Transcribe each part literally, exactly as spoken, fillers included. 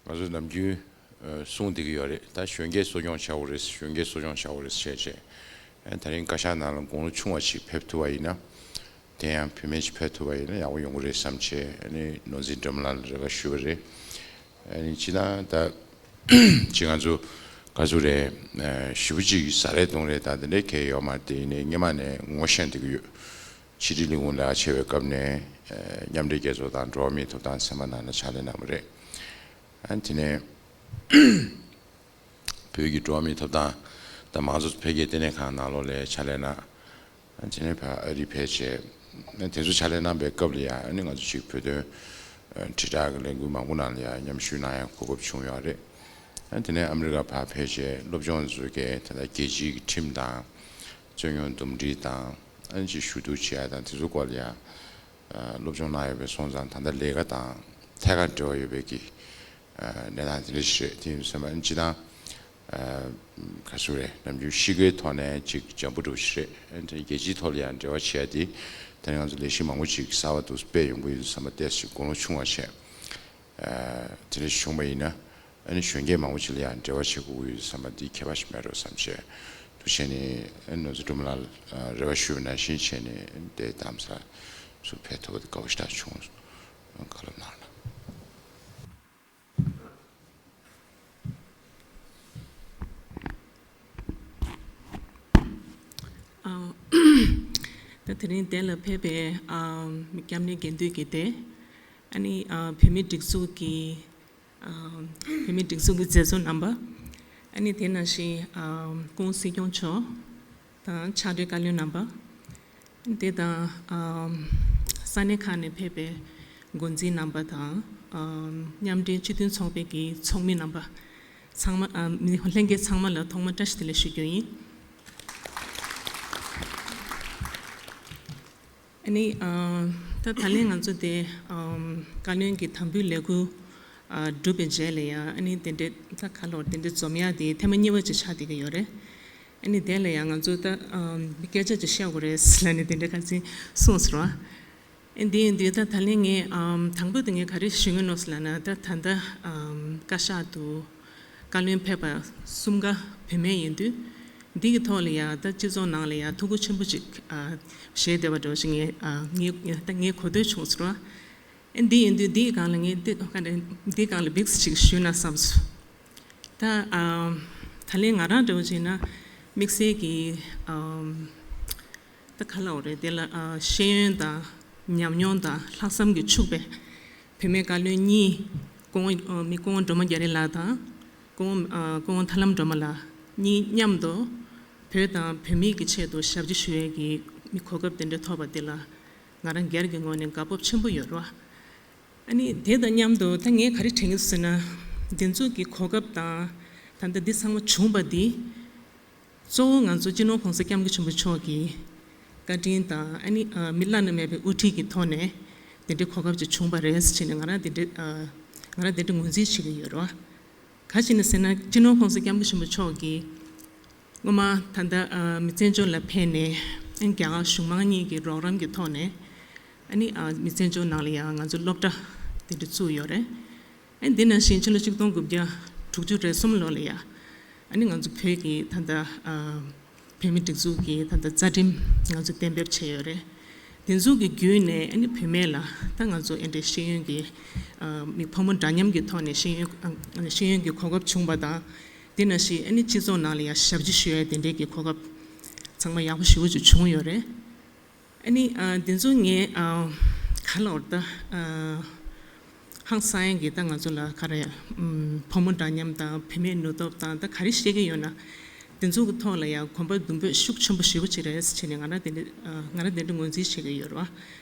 ང་ཚོ་ནམ་རྒྱུན་ཨ་གསུང་བསྡད་ཀྱི་ཡོད་རེད། ད་གཞོན་སྐྱེས་གསོ་སྐྱོང་བྱ་དགོས་རེད། གཞོན་སྐྱེས་གསོ་སྐྱོང་བྱ་དགོས་རེད་བྱས་བྱས། ཨ་ད་རིང་བཀའ་ཤག་ནང་ལ་དགུང་ལོ་ཆུང་བ་ཞིག་ཕེབས་ཐུབ་པ་ཡིན་ན། དེ་ཡང་བུད་མེད་ཅིག་ཕེབས་ཐུབ་པ་ཡིན་ན་ཡག་པོ་ཡོང་གི་རེད་བསམ་བྱས། ཨ་ནི་ནོར་འཛིན་སྒྲོལ་མ་ལགས་ལ་རེ་བ་ཞུས་པ་རེད། ཨ་ནི་སྤྱིར་བཏང་ད་ཅིག་ང་ཚོ་ག་ཚོད་རེད། ཨ་ཞེ་པོ་ཅིག་ཟ་རེས་གཏོང་རེས་དང་དེ་འདྲའི་གང་ཡོད་མ་རེད། དེ་ཡིན་ནའི་སྔོན་མ་ནས་ངོ་ཤེས་བསྡད་ཀྱི་ཡོད། ཕྱི་དྲིལ་ལས་ཁུངས་ལས་ཀ་བྱེད་པའི་སྐབས་ནས་ཨ་མཉམ་འབྲེལ་རྒྱལ་ཚོགས་དང་འགྲོ་བ་མིའི་ཐོབ་ཐང་ཚན་པ་ནང་ལ་ཕྱག་ལས་གནང་བ་རེད། ཨ་དེ་ནས་བོད་ཀྱི་འགྲོ་བ་མིའི་ཐོབ་ཐང་དང་མང་གཙོ་འཕེལ་རྒྱས་ལྟེ་གནས་ཁང་ནང་ལོགས་ལ་ཕྱག་ལས་གནང་། ཨ་དེ་ནས་ཕར་ཨ་རི་ཕེབས་བྱས། ཨ་དེ་ཚོ་ཕྱག་ལས་གནང་པའི་སྐབས་ལ་ཡང་ཨ་ནི་ང་ཚོ་ཅིག་བོད་དོན་ཨ་དྲིལ་བསྒྲགས་ཀྱི་ལས་འགུལ་མང་པོ་ནང་ལ་ཡང་མཉམ་ཞུགས་གནང་ཡག་གོ་སྐབས་བྱུང་ཡོད་རེད། ཨ་དེ་ནས་ཨ་མི་རི་ཀ་ཕར་ཕེབས་བྱས་སློབ་སྦྱོང་བཟོ་མཁན་ད་ལྟ་རྒྱལ་སྤྱིའི་ཁྲིམས་དང་། རྩོད་རྙོག་འདུམ་འགྲིག་དང་། ཨ་ནི་ཅིག་ཞུ་གཏུག་བྱེད་ཡ་དང་དེ་ཚོ་སྐོར་ལ་ཡང་ཨ་སློབ་སྦྱོང་གནང་ཡོད་པ་སོང་ཙང་། ད་ལྟ་ལས་ཀ་དང་ཐད་ཀར་འབྲེལ་བ་ཡོད་པའི་གི་ཨ་གནས་སྟངས་དེ་འདྲ་ཞིག་རེད། དེ་ཡིན་དུས་ཙམ་པ་ཨ་ནི་སྤྱིར་བཏང་ཨ་ག་ཚོད་རེད། ནམ་རྒྱུན་གཤིས་ཀའི་ཐོག་ནས་ཅིག་འཇམ་པོ་འདྲ་བོ་ཞིག་རེད། ཨ་ནི་རྒྱལ་སྤྱིའི་ཐོག་ལ་ཡང་འབྲེལ་བ་བྱེད་ཡ་དེ་ད་ནི་ང་ཚོ་ལས་གཞི་མང་པོ་ཅིག་གསར་པ་འདུག་སྤེལ་ཡོང་གི་ཡོད་དུས་ཙམ་པ། ཏོག་ཙམ་དགུང་ལོ་ཆུང་བ་བྱས། ཨ་དེ་འདྲ་ཞིག་བྱུང་བ་ཡིན་ན། ཨ་ནི་གཞོན་སྐྱེས་མང་པོ་ཅིག་ལ་ཡང་འབྲེལ་བ་བྱེད་དགོས་ཀྱི་ཡོད་བསམ་པ་འདི་ཁྱད་པར་ཞིག་མེད་འགྲོ་བསམ་བྱས། འདུག་བྱས་ནས་ཨ་ནི་ནོར་འཛིན་སྒྲོལ་མ་ལགས་ལ་རེ་བ་ཞུས་པ་ནང་བཞིན་བྱས་ནས་དེ་གདམ་ས་ཚུར་ཕེབས་ཐུབ་པ་དེ་དགའ་པོ་ཞེ་དྲག་བྱུང་། བཀའ་སློབ་གནང་རོགས་གནང་། ཨ་ད་དེ་རིང་འདི་ལ་ཕེབས་པའི་ཨ་སྐྱབས་གནས་དགེ་འདུན་གྱི་སྡེ། ཨ་ནི་ཨ་བོད་མིའི་སྒྲིག་འཛུགས་ཀྱི་ཨ་བོད་མིའི་སྒྲིག་འཛུགས་ཀྱི་མཛད་གཙོ་རྣམ་པ། ཨ་ནི་དེ་ནང་བཞིན་ཨ་སྐུ་ངོ་སྲིད་སྐྱོང་མཆོག་དང་ཕྱག་སྦྲེལ་བཀའ་བློན་རྣམ་པ། དེ་དང་ཨ་ས་གནས་ཁག་ནས་ཕེབས་པའི་འགོ་འཛིན་རྣམ་པ་དང་། ཨ་མཉམ་འབྲེལ་སྤྱི་མཐུན་ཚོགས་པའི་གི་ཚོགས་མི་རྣམ་པ་ཚང་མ། ཨ་མི་ལྷན་རྒྱས་ཚང་མ་ལ་ཐོག་མར་བཀྲ་ཤིས་བདེ་ལེགས་ཞུ་རྒྱུ་ཡིན། ཨ་ནི་ཨ་ད་ད་ལན་ང་ཚོ་དེ་ཨ་བཀའ་བློན་གྱི་དམ་འབུལ་ལས་འགུལ་ཨ་གྲུབ་པའི་རྗེས་ལ་ཡང་། ཨ་ནི་དེ་འདྲའི་ད་ག་ལོར་དེ་འདྲའི་འཛོམས་ཡག་དེ་ཐེངས་མ་གཉིས་པ་ཅིག་ཆགས་བསྡད་ཀྱི་ཡོད་རེད། ཨ་ནི་དེ་ལ་ཡང་ང་ཚོ་ད་ཨ་སྐད་ཆ་ཅིག་བཤད་དགོས་རེད་ལབ་ནས་དེ་འདྲ་ཁ་སང་གསུངས་སོང་བ། ཨ་འདི་ཡིན་དུས་ད་ད་ལན་ངས་ཨ་དང་པོ་དེ་ངས་ག་རེ་ཞུ་གི་ཡོད་ལབ་ན། ད་ད་ལྟ་ཨ་བཀའ་ཤག་ཏུ་བཀའ་བློན་ཕེབས་པ་གསུམ་ཀ་བུད་མེད་ཡིན་དུས། འདི་གི་ཐོག་ལ་ཡ་ད་སྤྱི་ཚོགས་ནང་ལ་ཡ་ཐུགས་ཁུར་ཆེན་པོ་ཅིག་ཨ་བཞེས་བསྡད་པ་འདྲ་བོ་ཞིག་ངས་ཨ་ངས་ད་ངས་གོ་ཐོས་བྱུང་སོང་བ། ཨ་འདི་ཡིན་དུས་འདིའི་སྒང་ལ་ངས་འདི་ག་རེ་འདིའི་སྒང་ལ་བིགས་ཅིག་ཞུས་ན་བསམས་སོང་། ད་ཨ་ད་ལན་ང་རང་འདྲ་བོ་བྱས་ན་དམིགས་བསལ་གྱི་ཨ་ད་ག་ལབ་དགོས་རེད། དེ་ལ་ཨ་ཤེས་ཡོན་དང་ཉམས་མྱོང་དང་ལྷག་བསམ་གྱིས་ཕྱུག་པའི་བུད་མེད་བཀའ་བློན་གཉིས། སྐུ་ངོ་ཨ་མི་སྐུ་ངོ་སྒྲོལ་མ་རྒྱ་རི་ལགས་དང་སྐུ་ངོ་ཨ་སྐུ་ངོ་ཐར་ལམ་སྒྲོལ་མ་ལགས་གཉིས་མཉམ་དུ་བོད་དང་བོད་མིའི་གི་ཆེད་དུ་ཞབས་ཕྱི་ཞུ་ཡས་ཀྱི་མི་གོ་སྐབས་དེ་འདྲ་ཐོབ་པ་དེ་ལ་ང་རང་སྒེར་གྱི་ངོས་ནས་དགའ་སྤོབས་ཆེན་པོ་ཡོད་རེད་བ། ཨ་ནི་དེ་དང་མཉམ་དུ་ད་ངས་ག་རེ་དྲན་གྱི་ཟེར་ན། འདི་ཚོ་གི་གོ་སྐབས་དང་ད་ལྟ་འདི་ཚང་མ་བྱུང་པ་འདི། གཙོ་བོ་ང་ཚོ་སྤྱི་ནོར་༸གོང་ས་༸སྐྱབས་མགོན་ཆེན་པོ་མཆོག་གི་བཀའ་དྲིན་དང་། ཨ་ནི་ཨ་མི་བླ་ན་མེད་པའི་དབུ་ཁྲིད་ཀྱི་ཐོག་ནས་དེ་འདྲའི་གོ་སྐབས་ཅིག་བྱུང་བ་རེད་ཟེར་ནས་ང་རང་དེ་འདྲའི་ཨ་ང་རང་དེ་འདྲའི་ངོས་འཛིན་བྱེད་ཀྱི་ཡོད་རེད་བ། ག་ཅི་ནས་ཟེར་ན། སྤྱི་ནོར་༸གོང་ས་༸སྐྱབས་མགོན་ཆེན་པོ་མཆོག་གིས་སྔོན་མ་ད་ལྟ་ཨ་མི་བཙན་བྱོལ་ལ་ཕེབས་ནས། ཨ་རྒྱ་གར་གཞུང་མང་གཉིས་ཀྱི་རོགས་རམ་གྱི་ཐོག་ནས། ཨ་ནི་ཨ་མི་བཙན་བྱོལ་ནང་ལ་ཡང་ང་ཚོ་སློབ་གྲྭ་དེ་འདྲ་བཙུགས་ཡོད་རེད། ཨ་ནི་འདི་ནང་བཞིན་ཕྱི་ལོ་ཆིག་སྟོང་དགུ་བརྒྱ་དྲུག་ཅུ་རེ་གསུམ་ལོ་ལ་ཡ། ཨ་ནི་ང་ཚོ་བོད་ཀྱི་ད་ལྟ་ཨ་བོད་མི་སྒྲིག་འཛུགས་ཀྱི་ད་ལྟ་རྩ་ཁྲིམས་ང་ཚོ་གཏན་འབེབས་བྱས་ཡོད་རེད། དེ་ཚོ་གི་བརྒྱུད་ནས་ཨ་ནི་བུད་མེད་ལ་ད་ང་ཚོ་ཨེ་འདྲའི་ཤེས་ཡོན་གྱི་ཨ་མི་ཕོ་མོ་འདྲ་མཉམ་གྱི་ཐོག་ནས་ཤེས་ཡོན་ཨ་ཤེས་ཡོན་གྱི་གོ་སྐབས་བྱུང་བ་དང་། དེ་ནང་བཞིན་ཨ་ནི་སྤྱི་ཚོགས་ནང་ལ་ཡང་ཞབས་ཕྱི་ཞུ་ཡ་དེ་འདྲའི་གི་གོ་སྐབས་ཚང་མ་ཡག་པོ་ཞེ་པོ་ཅིག་བྱུང་ཡོད་རེད། ཨ་ནི་ཨ་འདི་ཚོ་ངས་ཨ་ག་ལབ་དགོས་རེད། ད་ཨ་ཧང་སང་ཡ་གི་ད་ང་ཚོ་ལ་ག་རེ་ཨམ་ཕོ་མོ་འདྲ་མཉམ་དང་བུད་མེད་ནུས་སྟོབས་དང་ད་ག་རེ་བཤད་ཀྱི་ཡོད་ན། འདི་ཚོ་གི་ཐོག་ལ་ཡང་གོམ་པ་མདུན་སྤོས་ཤུགས་ཆེན་པོ་ཞེ་པོ་ཅིག་རེད་ཟེར་ནས་ང་རང་དེ་འདྲ་ཨ་ང་རང་དེ་འདྲ་ངོས་འཛིན་བྱེད་ཀྱི་ཡོད་རེད་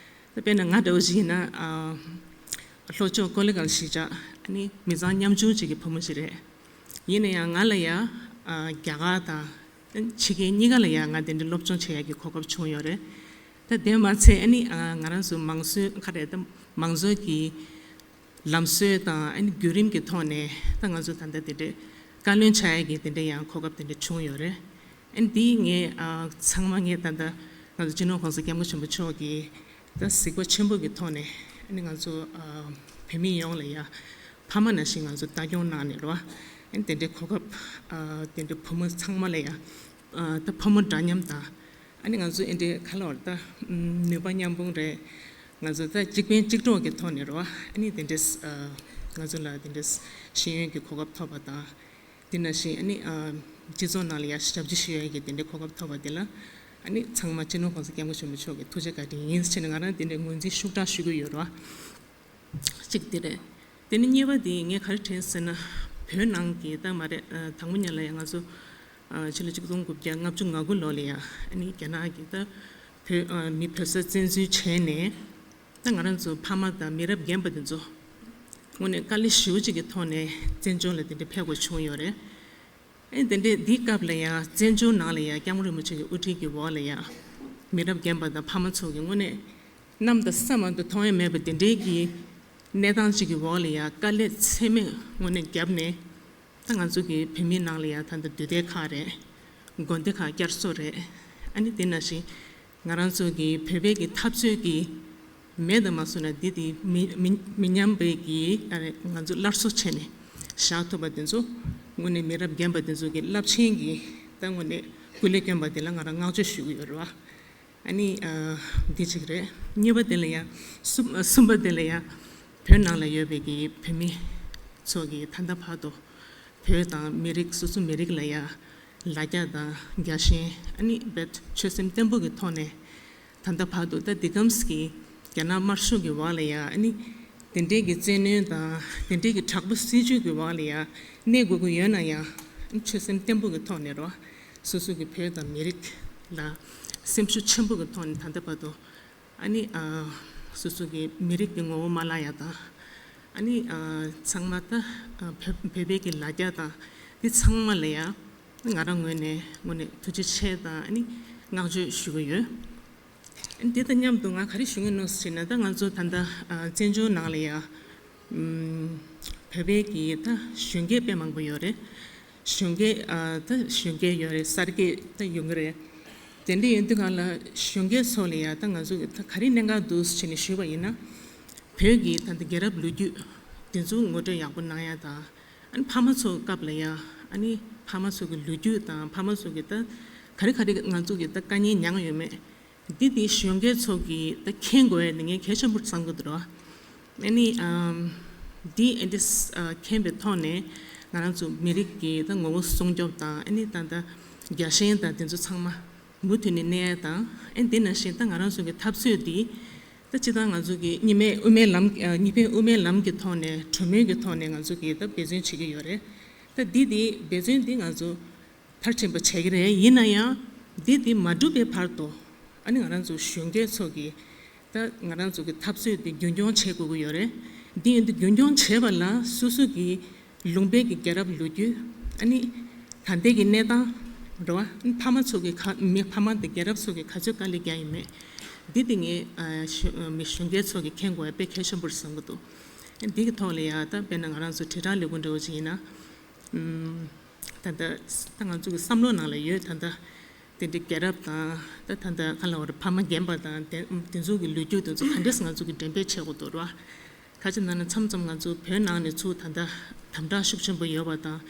བ། ད་དཔེར་ན་ང་འདྲ་བོ་ཞིག་ཡིན་ན་ཨ་ལྷོ་ཕྱོགས་ཀོ་ལི་གྷལ་གཞིས་ཆགས། ཨ་ནི་མི་ཚང་ཉམ་ཆུང་ཅིག་གི་བུ་མོ་ཞིག་རེད། ཡིན་ན་ཡང་ང་ལ་ཡང་ཨ་རྒྱ་གར་དང་ཕྱི་རྒྱལ་གཉིས་ཀ་ལ་ཡང་ང་དེ་འདྲའི་སློབ་སྦྱོང་བྱེད་ཡག་གི་གོ་སྐབས་བྱུང་ཡོད་རེད། ད་དེ་མ་ཚད་ཨ་ནི་ཨ་ང་རང་ཚོ་མང་གཙོའི་ག་རེ་ད་མང་གཙོའི་གི་ལམ་སྲོལ་དང་ཨ་ནི་བརྒྱུད་རིམ་གྱི་ཐོག་ནས་ད་ང་ཚོ་ད་ལྟ་དེ་འདྲའི་བཀའ་བློན་ཆགས་ཡག་གི་དེ་འདྲའི་ཡང་གོ་སྐབས་དེ་འདྲ་བྱུང་ཡོད་རེད། ཨ་ནི་འདི་ངས་ཨ་ཚང་མ་ངས་ད་ལྟ་ང་ཚོ་སྤྱི་ནོར་༸གོང་ས་༸སྐྱབས་མགོན་ཆེན་པོ་མཆོག་གི་ད་གཟིགས་པ་ཆེན་པོ་གི་ཐོག་ནས་ཨ་ནི་ང་ཚོ་ཨ་བོད་མི་ཡོངས་ལ་ཡ་ ཕ་མ་ནང་བཞིན་ང་ཚོ་ལྟ་སྐྱོང་གནང་ནས་རོ། ཨ་ནི་དེ་འདྲའི་གོ་སྐབས་ཨ་དེ་འདྲའི་བུ་མོ་ཚང་མ་ལ་ཡང་ཨ་ད་ཕོ་མོ་འདྲ་མཉམ་དང་། ཨ་ནི་ང་ཚོ་ཨེ་འདྲའི་ག་ལ་བར་ད་ནུས་པ་མཉམ་སྤུངས་རེད། ང་ཚོ་ད་གཅིག་ཕན་གཅིག་གྲོགས་ཀྱི་ཐོག་ནས་རོ། ཨ་ནི་དེ་འདྲའི་ཨ་ང་ཚོ་ལ་དེ་འདྲའི་ཤེས་ཡོན་གྱི་གོ་སྐབས་ཐོབ་པ་དང་། དེ་ནང་བཞིན་ཨ་ནི་ཨ་སྤྱི་ཚོགས་ནང་ལ་ཡང་ཞབས་ཕྱི་ཞུ་ཡ་གི་དེ་འདྲའི་གོ་སྐབས་ཐོབ་པ་དེ་ལ་ཨ་ནི་ཚང་མ་སྤྱི་ནོར་༸གོང་ས་༸སྐྱབས་མགོན་ཆེན་པོ་མཆོག་གི་ཐུགས་རྗེ་བཀའ་དྲིན་ཡིན་ཟེར་ནས་ང་རང་དེ་འདྲའི་ངོས་འཛིན་ཤུགས་དྲག་ཞུ་གི་ཡོད་རེད་བ། གཅིག་དེ་རེད། དེ་ནས་གཉིས་པ་དེ་ངས་ག་རེ་དྲན་སོང་ན། བོད་ནང་གི་ད་མ་རེད་ཨ་དང་པོ་ཉིད་ལ་ཡང་ང་ཚོ་ཨ་ཕྱི་ལོ་ཆིག་སྟོང་དགུ་བརྒྱ་ལྔ་བཅུ་ང་དགུ་ལོ་ལ་ཡང་ཨ་ནི་རྒྱ་ནག་གི་ད་བོད་ཨ་མི་བོད་ས་བཙན་འཛུལ་བྱས་ནས། ད་ང་རང་ཚོ་ཕ་མ་དང་མི་རབས་རྒན་པ་དེ་ཚོ་དངོས་གནས་དཀའ་ལས་ཞེ་པོ་ཅིག་གི་ཐོག་ནས་བཙན་བྱོལ་ལ་དེ་འདྲ་ཕེབས་དགོས་བྱུང་ཡོད་རེད། ཨེ་དེ་འདྲའི་འདིའི་སྐབས་ལ་ཡང་བཙན་བྱོལ་ནང་ལ་ཡང་༸སྐྱབས་མགོན་རིན་པོ་ཆེ་གི་དབུ་ཁྲིད་ཀྱི་འོག་ལ་ཡང་མི་རབས་རྒན་པ་དང་ཕ་མ་ཚོ་གི་དངོས་གནས་གནམ་དང་ས་མཉམ་དུ་མཐོང་ཡ་མེད་པ་དེ་འདྲའི་གི་གནས་སྟངས་ཅིག་གི་འོག་ལ་ཡང་དཀའ་ལས་ཚད་མེད་དངོས་གནས་བརྒྱབ་ནས། ད་ང་ཚོ་གི་བོད་མིའི་ནང་ལ་ཡང་ད་ལྟ་འདུས་སྡེ་ཁག་རེད། དགོན་སྡེ་ཁག་བསྐྱར་གསོ་རེད། ཨ་ནི་དེ་ནང་བཞིན་ང་རང་ཚོ་གི་བོད་པའི་གི་འཐབ་རྩོད་ཀྱི་མེད་དུ་མ་སོང་ན་འདི་དེ་མི་མི་མི་ཉམས་པའི་གི་ཨ་རེ་ང་ཚོ་སླར་གསོ་བྱས་ནས་བཞག་ཐུབ་པ་དེ་ཚོ་དངོས་གནས་མི་རབས་རྒན་པ་དེ་ཚོ་གི་རླབས་ཆེན་གྱི་ད་དངོས་གནས་སྐུ་ལས་བསྐྱོན་པ་དེ་ལ་ང་རང་བསྔགས་བརྗོད་ཞུ་གི་ཡོད་རེད་བ། ཨ་ནི་ཨ་འདི་གཅིག་རེད། གཉིས་པ་དེ་ལ་ཡང་གསུམ་གསུམ་པ་དེ་ལ་ཡང་བོད་ནང་ལ་ཡོད་པའི་གི་བོད་མི་ཚོ་གི་ད་ལྟ་བར་དུ་བོད་དང་མི་རིགས་སོ་སོ་མི་རིགས་ལ་ཡང་ལ་རྒྱ་དང་རྒྱ་ཞེན་ཨ་ནི་བེད་ཆོད་སེམས་བརྟན་པོ་གི་ཐོག་ནས་ད་ལྟ་བར་དུ་ད་འདི་གམ་གི་རྒྱ་ནག་དམར་ཤོག་གི་འོག་ལ་ཡང་ཨ་ནི་དེ་འདྲའི་གི་བཙན་གནོན་དང་དེ་འདྲའི་གི་དྲག་པོ་སྲིད་བྱུས་ཀྱི་འོག་ལ་ཡང་གནས་དགོས་ཀྱི་ཡོད་ན་ཡང་ཨ་ནི་ཆོད་སེམས་བརྟན་པོ་གི་ཐོག་ནས་རོ། སོ་སོ་གི་བོད་དང་མི་རིགས་ལ་སེམས་ཤུགས་ཆེན་པོ་གི་ཐོག་ནས་ད་ལྟ་བར་དུ་ཨ་ནི་ཨ་སོ་སོ་གི་མི་རིགས་ཀྱི་ངོ་བོ་མ་བརླག་ཡ་དང་། ཨ་ནི་ཨ་ཚང་མ་ད་ཨ་བོད་བོད་པའི་གི་ལ་རྒྱ་དང་འདི་ཚང་མ་ལ་ཡ་ང་རང་ངོས་ནས་དངོས་གནས་ཐུགས་རྗེ་ཆེ་དང་ཨ་ནི་བསྔགས་བརྗོད་ཞུ་གི་ཡོད། ཨ་ནི་དེ་དང་མཉམ་དུ་ང་ག་རེ་ཞུ་གི་ཡིན་ནོ་ཟེར་ན། ད་ང་ཚོ་ད་ལྟ་ཨ་བཙན་བྱོལ་ནང་ལ་ཡ་ཨམ་བོད་པའི་གི་ད་གཞོན་སྐྱེས་དཔེ་མང་པོ་ཡོད་རེད། གཞོན་སྐྱེས་ཨ་ད་གཞོན་སྐྱེས་ཡོད་རེད། གསར་སྐྱེས་ད་ཡོང་གི་རེད། དེ་འདྲ་ཡིན་དུས་གང་ལ་གཞོན་སྐྱེས་ཚོ་ལ་ཡ་ད་ང་ཚོ་གི་ད་ག་རེ་གནད་འགག་འདུག་ཟེར་ནས་ཞུས་པ་ཡིན་ན། བོད་ཀྱི་ད་ལྟ་རྒྱལ་རབས་ལོ་རྒྱུས་དེ་ཚོ་ངོ་སྤྲོད་ཡག་པོ་གནང་ཡ་དང་། ཨ་ནི་ཕ་མ་ཚོ་སྐབས་ལ་ཡ་ཨ་ནི་ཕ་མ་ཚོ་གི་ལོ་རྒྱུས་དང་ཕ་མ་ཚོ་གི་ད་ག་རེ་ག་རེ་ང་ཚོ་གི་ད་དཀའ་ངལ་མྱངས་ཡོད་མེད། འདི་དེ་གཞོན་སྐྱེས་ཚོ་གིས་ད་མཁྱེན་དགོས་ཡ་དེ་ངས་གལ་ཆེན་པོ་བསམ་གི་འདུག་ར། ཨ་ནི་ཨམ་འདི་ཨ་འདི་ཨ་མཁྱེན་པའི་ཐོག་ནས་ང་རང་ཚོ་མི་རིགས་ཀྱི་ད་ངོ་བོ་སྲུང་སྐྱོབ་དང་། ཨ་ནི་ད་ད་རྒྱལ་ཞེན་དང་དེ་ཚོ་ཚང་མ་མུ་མཐུད་ནས་གནས་ཡ་དང་། ཨ་ནི་དེ་ནང་བཞིན་ད་ང་རང་ཚོ་གི་འཐབ་རྩོད་འདི་ད་སྤྱིར་བཏང་ང་ཚོ་གི་གཉིས་སྨན་དབུ་མའི་ལམ་ཨ་གཉིས་ཕན་དབུ་མའི་ལམ་གྱི་ཐོག་ནས་གྲོས་མོལ་གྱི་ཐོག་ནས་ང་ཚོ་གི་ད་འབད་བརྩོན་བྱེད་ཀྱི་ཡོད་རེད། ད་འདི་འདི་འབད་བརྩོན་འདི་ང་ཚོ་མཐར་ཕྱིན་པ་བྱེད་ཀྱི་རེད། ཡིན་ན་ཡང་འདི་འདི་མ་འགྲུབ་པའི་བར་དུ་ཨ་ནི་ང་རང་ཚོ་གཞོན་སྐྱེས་ཚོ་གིས་ད་ང་རང་ཚོ་གི་འཐབ་རྩོད་འདི་རྒྱུན་སྐྱོང་བྱེད་དགོས་ཀྱི་ཡོད་རེད། འདི་ཡིན་དུས་རྒྱུན་སྐྱོང་བྱེད་པ་ལ་སོ་སོ་གི་ལུང་པའི་གི་རྒྱལ་རབས་ལོ་རྒྱུས། ཨ་ནི་ད་ལྟའི་གི་གནས་སྟངས་རེད་བ། ཨ་ནི་ཕ་མ་ཚོ་གི་ག་མི་ཕ་མ་དང་རྒྱལ་རབས་ཚོ་གི་ག་ཚོད་དཀའ་ལས་བརྒྱབ་ཡིན་མེད། འདི་དེ་ངས་ཨ་གཞོན་མི་གཞོན་སྐྱེས་ཚོ་གི་མཁྱེན་དགོས་ཡ་དཔེ་གལ་ཆེན་པོ་རེད་བསམ་གི་འདུག་ཨ་ནི་འདི་གི་ཐོག་ལ་ཡ་ད་དཔེར་ན་ང་རང་ཚོ་དྲིལ་བསྒྲགས་ལས་ཁུངས་འདྲ་བོ་ཅིག་ཡིན་ན། ཨམ། ད་ལྟ་ད་ང་ཚོ་གི་བསམ་བློ་ནང་ལ་ཡོད། ད་ལྟ་དེ་འདྲའི་རྒྱལ་རབས་དང་ད་ད་ལྟ་ག་ལ་བར་ཕ་མ་རྒན་པ་དང་དེ་དེ་ཚོ་གི་ལོ་རྒྱུས་དེ་ཚོ་ག་འདྲས་ང་ཚོ་གི་འགྲེམས་སྤེལ་བྱེད་དགོས་འདུག་ར། ཁ་ཅིག་ན་ན་མཚམས་མཚམས་ང་ཚོ་བོད་ནང་ནས་ཚུར་ད་ལྟ་དམ་དྲག་ཤུགས་ཆེན་པོ་ཡོད་པ་དང་།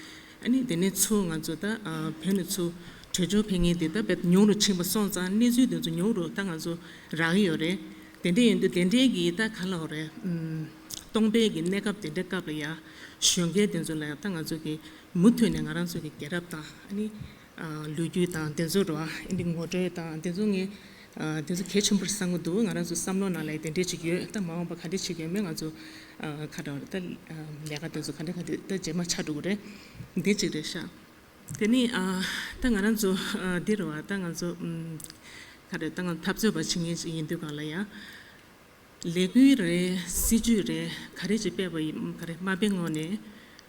ཨ་ནི་དེ་ནས་ཚུར་ང་ཚོ་ད་ཨ་བོད་ནས་ཚུར་བྲོས་བྱོལ་ཕེབས་མཁན་དེ་ད་དཔེ་ཉུང་རུ་ཕྱིན་པ་སོང་ཙང་གནས་ཚུལ་དེ་ཚོ་ཉུང་རུ་ད་ང་ཚོ་རག་གི་ཡོད་རེད། དེ་འདྲས་ཡིན་དུས་དེ་འདྲས་ཀྱི་ད་ག་ལ་བར་ཨམ་སྟོང་པའི་གི་གནས་སྐབས་དེ་འདྲའི་སྐབས་ལ་ཡ་གཞོན་སྐྱེས་དེ་ཚོ་ལ་ཡ་ད་ང་ཚོ་གི་མུ་མཐུད་ནས་ང་རང་ཚོ་གི་རྒྱལ་རབས་དང་ཨ་ནི་ཨ་ལོ་རྒྱུས་དང་དེ་ཚོ་རེད་བ། ཨ་ནི་ངོ་སྤྲོད་དང་དེ་ཚོ་ངས་ཨ་དེ་ཚོ་གལ་ཆེན་པོ་རེད་བསམ་གི་འདུག་ང་རང་ཚོ་བསམ་བློ་ནང་ལ་ཡ་དེ་འདྲས་ཅིག་ཡོད། ད་མ་འོངས་པ་ག་འདྲས་ཅིག་ཡོད་མེད་ང་ཚོ་ཨ་ག་འདྲ་ད་ཨ་ལས་ཀ་དེ་ཚོ་ག་འདྲས་ག་འདྲས་ད་རྗེས་མ་ཆགས་འགྲོ་གི་རེད། འདི་ཅིག་རེད་ཤག་དེ་ནས་ཨ་ད་ང་རང་ཚོ་ཨ་འདི་རེད་བ། ད་ང་ཚོ་ཨམ་ག་རེ་ད་ང་འཐབ་རྩོད་པ་བྱེད་མཁན་ཅིག་ཡིན་དུས་གང་ལ་ཡ། ལས་འགུལ་རེད། སྲིད་ཇུས་རེད། ག་རེ་ཅིག་སྤེལ་བ་ཡིན་ག་རེ་མ་སྤེལ་སྔོན་ནས་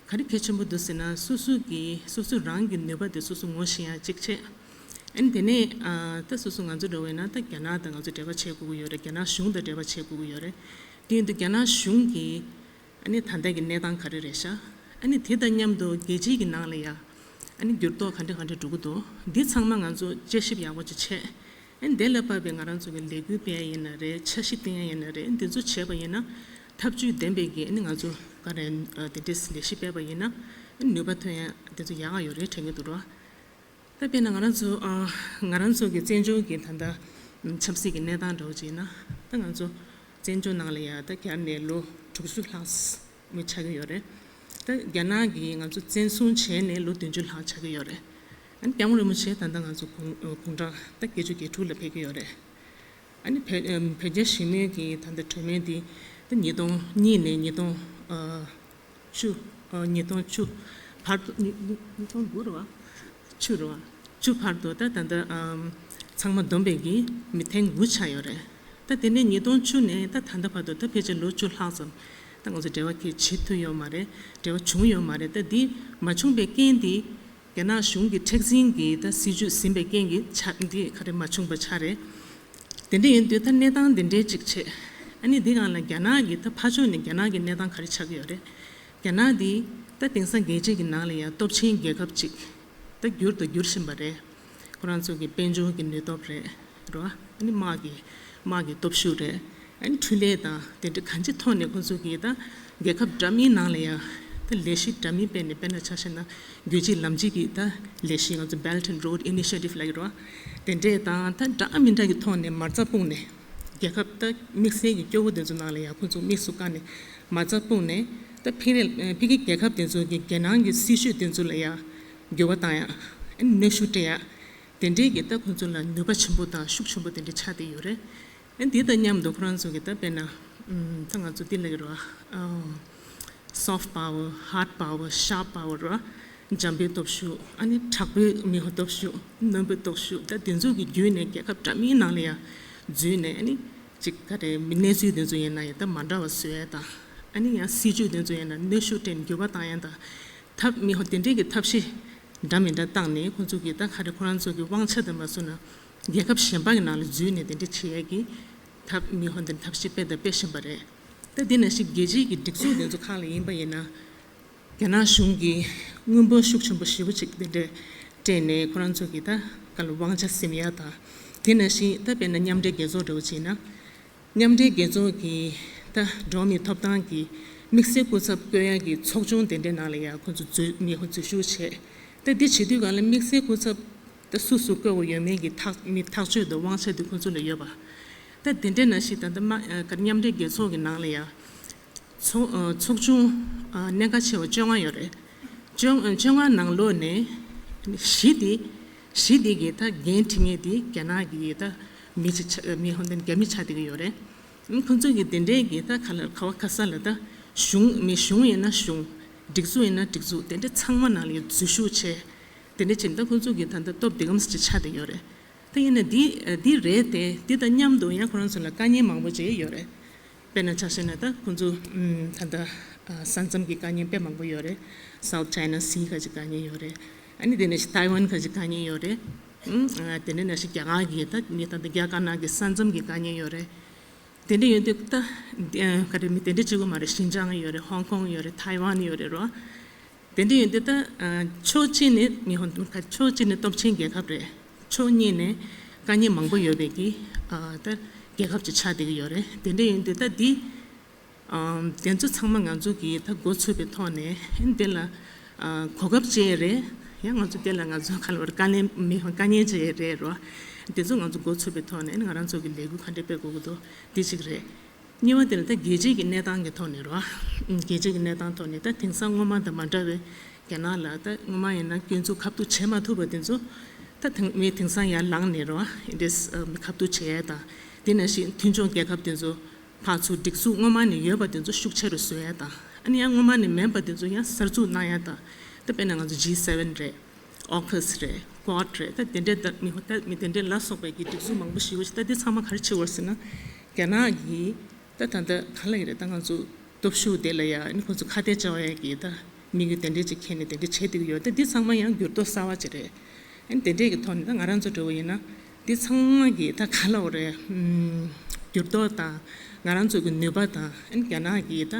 ག་རེ་གལ་ཆེན་པོ་འདུག་ཟེར་ན། སོ་སོ་གི་སོ་སོ་རང་གི་ནུས་པ་དེ་སོ་སོ་ངོ་ཤེས་ཡ་གཅིག་བྱས། ཨ་ནི་དེ་ནས་ཨ་ད་སོ་སོ་ང་ཚོ་འདྲ་བོ་ཡིན་ན་ད་རྒྱ་ནག་དང་ང་ཚོ་འབྲེལ་བ་བྱེད་དགོས་ཀྱི་ཡོད་རེད། རྒྱ་ནག་གཞུང་དང་འབྲེལ་བ་བྱེད་དགོས་ཀྱི་ཡོད་རེད། དེ་ཡིན་དུས་རྒྱ་ནག་གཞུང་གིས་ཨ་ནི་ད་ལྟ་གི་གནས་སྟངས་ག་རེ་རེད་ཤག་ཨ་ནི་དེ་དང་མཉམ་དུ་རྒྱལ་སྤྱི་གི་ནང་ལ་ཡ་ཨ་ནི་འགྱུར་ལྡོག་ག་འདྲ་ག་འདྲ་འགྲོ་གི་འདུག་འདི་ཚང་མ་ང་ཚོ་དཔྱད་ཞིབ་ཡག་པོ་ཅིག་བྱས། ཨ་ནི་དེ་ལ་བབས་པའི་ང་རང་ཚོ་གི་ལས་འགུལ་སྤེལ་ཡ་ཡིན་ན་རེད། འཆར་གཞི་བཏིང་ཡ་ཡིན་ན་རེད། འདི་ཚོ་བྱས་པ་ཡིན་ན་ ཐབས་ཇུས་ལྡན་པའི་གི་ཨ་ནི་ང་ཚོ་ག་རེ་དེ་འདྲས་ལས་གཞི་སྤེལ་བ་ཡིན་ན་ནུས་པ་ཐོན་ཡ་དེ་ཚོ་ཡག་ག་ཡོད་རེད་དྲན་གྱི་འདུག་ར། ད་དཔེར་ན་ང་རང་ཚོ་ང་རང་ཚོ་གི་བཙན་བྱོལ་གྱི་ད་ལྟ་ཆབ་སྲིད་ཀྱི་གནས་སྟངས་འདྲ་བོ་ཅིག་ཡིན་ན་ད་ང་ཚོ་བཙན་བྱོལ་ནང་ལ་ཡ་ད་གྱར་ནས་ལོ་དྲུག་ཅུ་ལྷག་མི་ཆགས་ཀྱི་ཡོད་རེད། ད་རྒྱ་ནག་གིས་ང་ཚོ་བཙན་བཟུང་བྱས་ནས་ལོ་བདུན་ཅུ་ལྷག་ཆགས་ཀྱི་ཡོད་རེད། ཨ་ནི་སྐྱབས་མགོན་རིན་པོ་ཆེ་ད་ལྟ་ང་ཚོ་དགུང་དགུང་གྲངས་ད་བརྒྱད་ཅུ་གྱ་དྲུག་ལ་ཕེབས་ཀྱི་ཡོད་རེད། ཨ་ནི་བོད་ཨམ་བོད་རྒྱ་ཞི་མོལ་གྱི་ད་ལྟ་གྲོས་མོལ་འདི་ད་ཉིས་སྟོང་གཉིས་ནས་ཉིས་སྟོང་ཨ་བཅུ་ཨ་ཉིས་སྟོང་བཅུ་བར་དུ་ཉིས་ཉིས་སྟོང་དགུ་རེད་བ། བཅུ་རེད་བ། བཅུ་བར་དུ་ད་ད་ལྟ་ཨམ་ཚང་མ་བསྡོམས་པས་ཀྱི་མི་ཐེངས་དགུ་ཆགས་ཡོད་རེད། ད་དེ་ནས་ཉིས་སྟོང་བཅུ་ནས་ད་ད་ལྟ་བར་དུ་ད་ཕལ་ཆེར་ལོ་བཅུ་ལྷག་ཙམ་ད་ང་ཚོ་འབྲེལ་བ་གལ་བྱེད་ཐུབ་ཡོད་མ་རེད། འབྲེལ་བ་བྱུང་ཡོད་མ་རེད། ད་འདི་མ་བྱུང་པའི་རྐྱེན་འདི་རྒྱ་ནག་གཞུང་གི་མཁྲེགས་འཛིན་གྱི་ད་སྲིད་ཇུས་ཟིན་པའི་རྐྱེན་གྱིས་ཆ་འདི་ག་རེ་མ་བྱུང་པ་ཆགས་རེད། དེ་འདྲ་ཡིན་དུས་ད་གནས་སྟངས་འདི་འདྲའི་ཅིག་བྱས། ཨ་ནི་འདི་སྒང་ལ་རྒྱ་ནག་གི་ད་ཕར་ཕྱོགས་ནས་རྒྱ་ནག་གི་གནས་སྟངས་ག་རེ་ཆགས་ཀྱི་ཡོད་རེད། རྒྱ་ནག་འདི་ད་དེང་སང་རྒྱལ་སྤྱི་གི་ནང་ལ་ཡང་སྟོབས་ཆེན་རྒྱལ་ཁབ་ཅིག་ད་འགྱུར་དང་འགྱུར་བཞིན་པ་རེད། ཁོ་རང་ཚོ་གི་དཔལ་འབྱོར་གྱི་ནུས་སྟོབས་རེད་རོ། ཨ་ནི་དམག་གི་དམག་གི་སྟོབས་ཤུགས་རེད། ཨ་ནི་འཕྲུལ་ལས་དང་དེ་འདྲ་གང་ཅི་ཐོག་ནས་ཁོ་ཚོ་གིས་ད་རྒྱལ་ཁབ་འདྲ་མིན་ནང་ལ་ཡང་ད་ལས་གཞི་འདྲ་མིན་སྤེལ་ནས། དཔེར་ན་ཆ་བཞག་ན་རྒྱུད་གཅིག་ལམ་གཅིག་གི་ད་ལས་གཞི་ང་ཚོ་Belt and Road Initiative ལབ་ཀྱི་རེད་བ། དེ་འདྲས་དང་ད་འདྲ་མི་འདྲ་གི་ཐོག་ནས་མ་རྩ་སྤུངས་ནས་རྒྱལ་ཁབ་ད་དམིགས་བསལ་གྱི་སྐྱོ་བོ་དེ་ཚོ་ནང་ལ་ཡང་ཁོ་ཚོ་དམིགས་སུ་བཀར་ནས་མ་རྩ་སྤུངས་ནས་ད་ཕ་གི་ཕ་གི་རྒྱལ་ཁབ་དེ་ཚོ་གི་རྒྱལ་ནང་གི་སྲིད་ཇུས་དེ་ཚོ་ལ་ཡང་འགྱུར་བ་བཏང་ཡ། ཨ་ནི་གནོན་ཤུགས་སྤྲད་ཡ། དེ་འདྲས་ཀྱི་ད་ཁོ་ཚོ་ལ་ནུས་པ་ཆེན་པོ་དང་ཤུགས་ཆེན་པོ་དེ་འདྲ་ཆགས་བསྡད་ཡོད་རེད། ཨ་འདི་དང་མཉམ་དུ་ཁོ་རང་ཚོ་གི་ད་དཔེར་ན་ཨམ་ད་ང་ཚོ་འདི་ལབ་ཀྱི་རེད་བ། ཨ་soft power, hard power, sharp power རེད་བ། འཇམ་པོའི་སྟོབས་ཤུགས། ཨ་ནི་དྲག་པོའི་མི་ཧོ་སྟོབས་ཤུགས། རྣོན་པོའི་སྟོབས་ཤུགས། ད་དེ་ཚོ་གི་བརྒྱུད་ནས་རྒྱལ་ཁབ་འདྲ་མིན་ནང་ལ་ཡང་འཛུལ་ནས། ཨ་ནི་ཅིག་ག་རེ་མི་གནས་ཚུལ་དེ་ཚོ་ཡིན་ན་ཡང་ད་མ་འདྲ་བ་བཟོ་ཡ་དང་། ཨ་ནི་ཡང་སྲིད་ཇུས་དེ་ཚོ་ཡིན་ན་གནོན་ཤུགས་སྤྲད་ནས་འགྱུར་བ་བཏང་ཡ་དང་། ཐབས་མི་ཧོ་དེ་འདྲས་ཀྱི་ཐབས་ཤེས་འདྲ་མི་འདྲ་བཏང་ནས་ཁོང་ཚོ་གིས་ད་ག་རེ་ཁོ་རང་ཚོ་གི་དབང་ཆ་དེ་མ་བཟུང་ན་རྒྱལ་ཁབ་གཞན་པ་གི་ནང་ལ་འཛུལ་ནས་དེ་འདྲས་བྱེད་ཡས་ཀྱི་ཐབས་མི་ཧོ་དེ་ཐབས་ཤེས་སྤེལ་དང་སྤེལ་བཞིན་པ་རེད། ད་དེ་ནང་བཞིན་རྒྱལ་སྤྱིའི་གི་སྒྲིག་འཛུགས་དེ་ཚོ་ཁག་ལ་ཡིན་པ་ཡིན་ན་རྒྱ་ནག་གཞུང་གིས་དངུལ་འབོར་ཤུགས་ཆེན་པོ་ཞེ་པོ་ཅིག་དེ་འདྲས་སྤྲད་ནས་ཁོ་རང་ཚོ་གི་ད་ག་ལ་དབང་ཆ་ཟིན་ཡ་དང་། དེ་ནང་བཞིན་ད་དཔེར་ན་མཉམ་འབྲེལ་རྒྱལ་ཚོགས་འདྲ་བོ་བྱས་ན། མཉམ་འབྲེལ་རྒྱལ་ཚོགས་ཀྱི་ད་འགྲོ་བ་མིའི་ཐོབ་ཐང་གི་དམིགས་བསལ་སྐུ་ཚབ་བསྐོ་ཡ་གི་ཚོགས་ཆུང་དེ་འདྲའི་ནང་ལ་ཡང་ཁོང་ཚོ་འཛུལ་མི་ཧོ་འཛུལ་ཞུགས་བྱས། ད་འདི་བྱེད་དུས་གང་ལ་དམིགས་བསལ་སྐུ་ཚབ་ད་སུ་སུ་བསྐོ་དགོས་ཡོད་མེད་ཀྱི་ཐག་མི་ཐག་གཅོད་དང་དབང་ཆ་དེ་ཁོང་ཚོ་ལ་ཡོད་པ། ད་དེ་འདྲའི་ནང་བཞིན་ད་ལྟ་མ་ཨ་ག་མཉམ་འབྲེལ་རྒྱལ་ཚོགས་ཀྱི་ནང་ལ་ཡང་ཚོགས་ཨ་ཚོགས་ཆུང་ཨ་གནད་འགག་ཆེ་བ་བཅོ་ལྔ་ཡོད་རེད། བཅོ་ཨ་བཅོ་ལྔ་ནང་ལོགས་ནས་བཞི་དེ་བཞི་དེ་གི་ད་འགན་འཁྲི་མཁན་དེ་རྒྱ་ནག་གི་ད་མི་ཅིག་ཆ་མི་ཧོན་ཏན་རྒྱ་མི་ཆགས་བསྡད་ཀྱི་ཡོད་རེད། ཨ་ཁོང་ཚོ་གི་དེ་འདྲའི་གི་ད་ག་ལ་ག་བ་ག་ས་ལ་ད་གཞུང་མི་གཞུང་ཡིན་ན་གཞུང་། སྒྲིག་འཛུགས་ཡིན་ན་སྒྲིག་འཛུགས། དེ་འདྲ་ཚང་མ་ནང་ལ་ཡང་འཛུལ་ཞུགས་བྱས། དེ་འདྲ་བྱས་ནས་ད་ཁོང་ཚོ་གི་ད་ལྟ་སྟོབས་འདི་གམ་ཅིག་ཆགས་བསྡད་ཡོད་རེད། ད་ཡིན་ན་འདི་འདི་རེད་དེ། འདི་དང་མཉམ་དུ་ཡང་ཁོ་རང་ཚོ་ལ་དཀའ་ངལ་མང་པོ་ཅིག་ཡོད་རེད། དཔེར་ན་ཆ་བཞག་ན་ད་ཁོང་ཚོ་ཨམ་ད་ལྟ་ས་མཚམས་ཀྱི་དཀའ་ངལ་དཔེ་མང་པོ་ཡོད་རེད། South China Sea ག་ཅིག་དཀའ་ངལ་ཡོད་རེད། ཨ་ནི་དེ་ནས་ཤི་ཐའེ་ཝན་ག་ཅིག་དཀའ་ངལ་ཡོད་རེད། ཨམ་དེ་འདྲ་ནང་བཞིན་རྒྱ་གར་གྱི་ད་ནི་ད་ལྟ་རྒྱ་དཀར་ནག་གི་ས་མཚམས་ཀྱི་དཀའ་ངལ་ཡོད་རེད། དེ་འདྲ་ཡོད་དུས་ད་ག་རེ་མི་དེ་འདྲ་གཅིག་པོ་མ་རེད། ཤིན་ཅང་ཡོད་རེད། ཧོང་ཀོང་ཡོད་རེད། ཐའེ་ཝན་ཡོད་རེད་རོ། དེ་འདྲ་ཡོད་དུས་ད་ཕྱོགས་གཅིག་ནས་མི་ཧོན་ཕྱོགས་གཅིག་ནས་སྟོབས་ཆེན་རྒྱལ་ཁབ་རེད། ཕྱོགས་གཉིས་ནས་དཀའ་ངལ་མང་པོ་ཡོད་པའི་གི་ད་རྒྱལ་ཁབ་ཅིག་ཆགས་བསྡད་ཀྱི་ཡོད་རེད། དེ་འདྲ་ཡོད་དུས་ད་འདི་དེ་ཚོ་ཚང་མ་ང་ཚོ་གིས་ད་འགོ་ཚུགས་པའི་ཐོག་ནས་འདི་ལ་གོ་སྐབས་སྤྲད་རེད། ཡང་ང་ཚོ་འདི་ལ་ང་ཚོ་ག་ལ་བར་དཀའ་ལས་མི་ཧོན་དཀའ་ངལ་སྤྲད་རེད་རོ། དེ་ཚོ་ང་ཚོ་འགོ་ཚུགས་པའི་ཐོག་ནས་ང་རང་ཚོ་གི་ལས་འགུལ་ག་འདྲ་སྤེལ་དགོས་ཀྱི་འདུག་འདི་གཅིག་རེད། གཉིས་པ་དེ་ལ་ད་རྒྱལ་སྤྱིའི་གི་གནས་སྟངས་ཀྱི་ཐོག་ནས་རོ། རྒྱལ་སྤྱིའི་གི་གནས་སྟངས་ཐོག་ནས་ད་དེང་སང་སྔོན་མ་དང་མ་འདྲ་བའི་རྒྱ་ནག་ལ་ད་སྔོན་མ་ཡིན་ན་སྐྱོན་འཛུགས་ཁ་ཐུག་བྱེད་མ་ཐུབ་པ་དེ་ཚོ་ད་དེང་མི་དེང་སང་ཡར་ལངས་ནས་རོ། འདྲེས་མི་ཁ་ཐུག་བྱེད་ཡ་དང་། དེ་ནང་བཞིན་མཐུན་ཕྱོགས་རྒྱལ་ཁབ་དེ་ཚོ་ཕར་ཚུར་སྒྲིག་འཛུགས་སྔོན་མ་ནས་ཡོད་པ་དེ་ཚོ་ཤུགས་ཆེ་རུ་བཟོ་ཡ་དང་། ཨ་ནི་ཡང་སྔོན་མ་ནས་མེད་པ་དེ་ཚོ་ཡང་གསར་འཛུགས་གནང་ཡ་དང་། ད་དཔེར་ན་ང་ཚོ་ཇི་སེ་ཝེན་རེད། ཨོ་ཁུ་སི་རེད། ཀོཌ་རེད། ད་དེ་འདྲའི་ད་མི་ཧོ་ད་མི་དེ་འདྲའི་ལ་སོགས་པའི་གི་སྒྲིག་འཛུགས་མང་པོ་ཞིག་ཡོད་ཅིག་ད་འདི་ཚང་མ་ག་རེ་བྱེད་དགོས་ཟེར་ན། རྒྱ་ནག་གིས་ད་ད་ལྟ་ག་ལ་ཡི་རེད། ད་ང་ཚོ་སྟོབས་ཤུགས་དེ་ལ་ཡ་ཨ་ནི་ཁོ་ཚོ་ཁ་གཏད་བཅག་ཡ་གི་ད་དམིགས་ཡུལ་དེ་འདྲའི་ཅིག་འཁྱེར་ནས་དེ་འདྲ་བྱེད་བསྡད་ཀྱི་ཡོད། ད་འདི་ཚང་མ་ཡང་འགྱུར་ལྡོག་གསར་བ་ཅིག་རེད། ཨ་ནི་དེ་འདྲའི་གི་ཐོག་ནས་ད་ང་རང་ཚོ་འདྲ་བོ་ཡིན་ན་འདི་ཚང་མ་གི་ད་ག་ལ་འོ་རེད། ཨམ་འགྱུར་ལྡོག་དང་ང་རང་ཚོ་གི་ནུས་པ་དང་། ཨ་ནི་རྒྱ་ནག་གི་ད་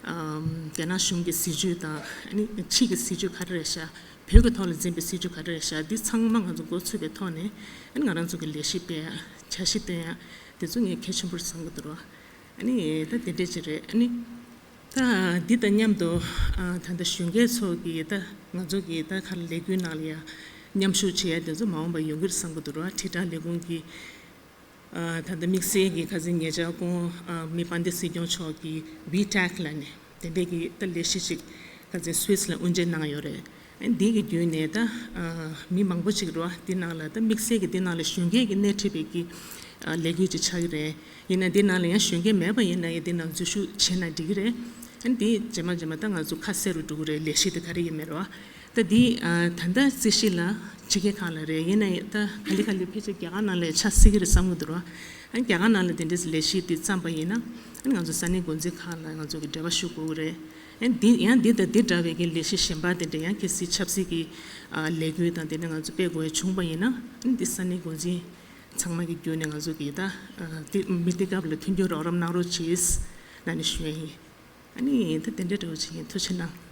ཨམ་རྒྱ་ནག་གཞུང་གི་སྲིད་ཇུས་དང་། ཨ་ནི་ཕྱི་གི་སྲིད་ཇུས་ག་རེ་རེད་ཤག་བོད་ཀྱི་ཐོག་ལ་འཛིན་པའི་སྲིད་ཇུས་ག་རེ་རེད་ཤག་འདི་ཚང་མ་ང་ཚོ་འགོ་ཚུགས་པའི་ཐོག་ནས་ཨ་ནི་ང་རང་ཚོ་གི་ལས་གཞི་སྤེལ་ཡ། འཆར་གཞི་བཏོན་ཡ། དེ་ཚོ་ངས་གལ་ཆེན་པོར་བསམ་གྱི་འདུག་ར། ཨ་ནི་ད་དེ་འདྲས་ཅིག་རེད། ཨ་ནི་ད་འདི་དང་མཉམ་དུ་ཨ་ད་ལྟ་གཞོན་སྐྱེས་ཚོ་གི་ད་ང་ཚོ་གི་ད་ག་ལས་འགུལ་ནང་ལ་ཡ་མཉམ་ཞུགས་བྱེད་ཡ་དེ་ཚོ་མ་འོངས་པ་ཡོང་གི་རེད་བསམ་གི་འདུག་ར། དྲིལ་བསྒྲགས་ལས་ཁུངས་ཀྱི་ཨ་ད་ལྟ་དམིགས་བསལ་གྱི་ཁ་སང་ཉེ་ཆར་ཁོང་ཨ་མི་དཔལ་ལྡན་སྲིད་སྐྱོང་མཆོག་གིས་ཝི་ཊེག་ལབ་ནས་དེ་འདྲས་ཀྱི་ད་ལས་གཞི་ཅིག་ཁ་སང་སུད་སི་ལ་དབུ་འབྱེད་གནང་ཡོད་རེད། འདི་གི་བརྒྱུད་ནས་ད་ཨ་མི་མང་པོ་ཅིག་རེད་བ། འདི་ནང་ལ་ད་དམིགས་བསལ་གྱི་འདི་ནང་ལ་གཞོན་སྐྱེས་ཀྱི་སྣེ་ཁྲིད་པའི་གི་ཨ་ལས་འགུལ་ཅིག་ཆགས་ཀྱི་རེད། ཡིན་ན་འདི་ནང་ལ་ཡང་གཞོན་སྐྱེས་མེད་པ་ཡིན་ན་ཡང་འདི་ནང་འཛུལ་ཞུགས་བྱས་ན་འགྲིག་གི་རེད། ཨ་འདི་རྗེས་མ་རྗེས་མ་ད་ང་ཚོ་ཁ་གསལ་རུ་འགྲོ་གི་རེད། ལས་གཞི་དེ་ག་རེ་ཡིན་མིན་རེད་བ། ད་འདི་ཨ་ད་ལྟ་རྩིས་གཞི་ལ་ཕྱི་རྒྱལ་ཁག་ལ་རེད། ཡིན་ན་ཡང་ད་ག་ལེ་ག་ལེ་ཕལ་ཆེར་རྒྱ་གར་ནང་ལ་ཆགས་སྲིད་ཀྱི་རེད་བསམ་གི་འདུག་ར། ཨ་རྒྱ་གར་ནང་ལ་དེ་འདྲའི་ལས་གཞི་དེ་བརྩམས་པ་ཡིན་ན་ཨ་ང་ཚོ་ས་གནས་འགོ་འཛིན་ཁག་ལ་ང་ཚོ་གི་འབྲེལ་བ་ཞུ་དགོས་ཀྱི་རེད། ཨ་འདི་ཡང་འདི་དང་འདི་འདྲ་བའི་གི་ལས་གཞི་གཞན་པ་དེ་འདྲ་ཡང་གལ་སྲིད་ཆབ་སྲིད་ཀྱི་ཨ་ལས་འགུལ་དང་དེ་འདྲ་ང་ཚོ་སྤེལ་དགོས་བྱུང་པ་ཡིན་ན་ཨ་འདི་ས་གནས་འགོ་འཛིན་ཚང་མ་གི་བརྒྱུད་ནས་ང་ཚོ་གི་ད་ཨ་དེ་མི་དེ་སྐབས་ལ་མཐུན་འགྱུར་རོགས་རམ་གནང་རོགས་བྱེད་ལབ་ནས་ཞུ་ཡ་ཡིན། ཨ་ནི་ད་དེ་འདྲ་འདྲ་བོ་ཅིག་ཡིན། ཐུགས་རྗེ་གནང་།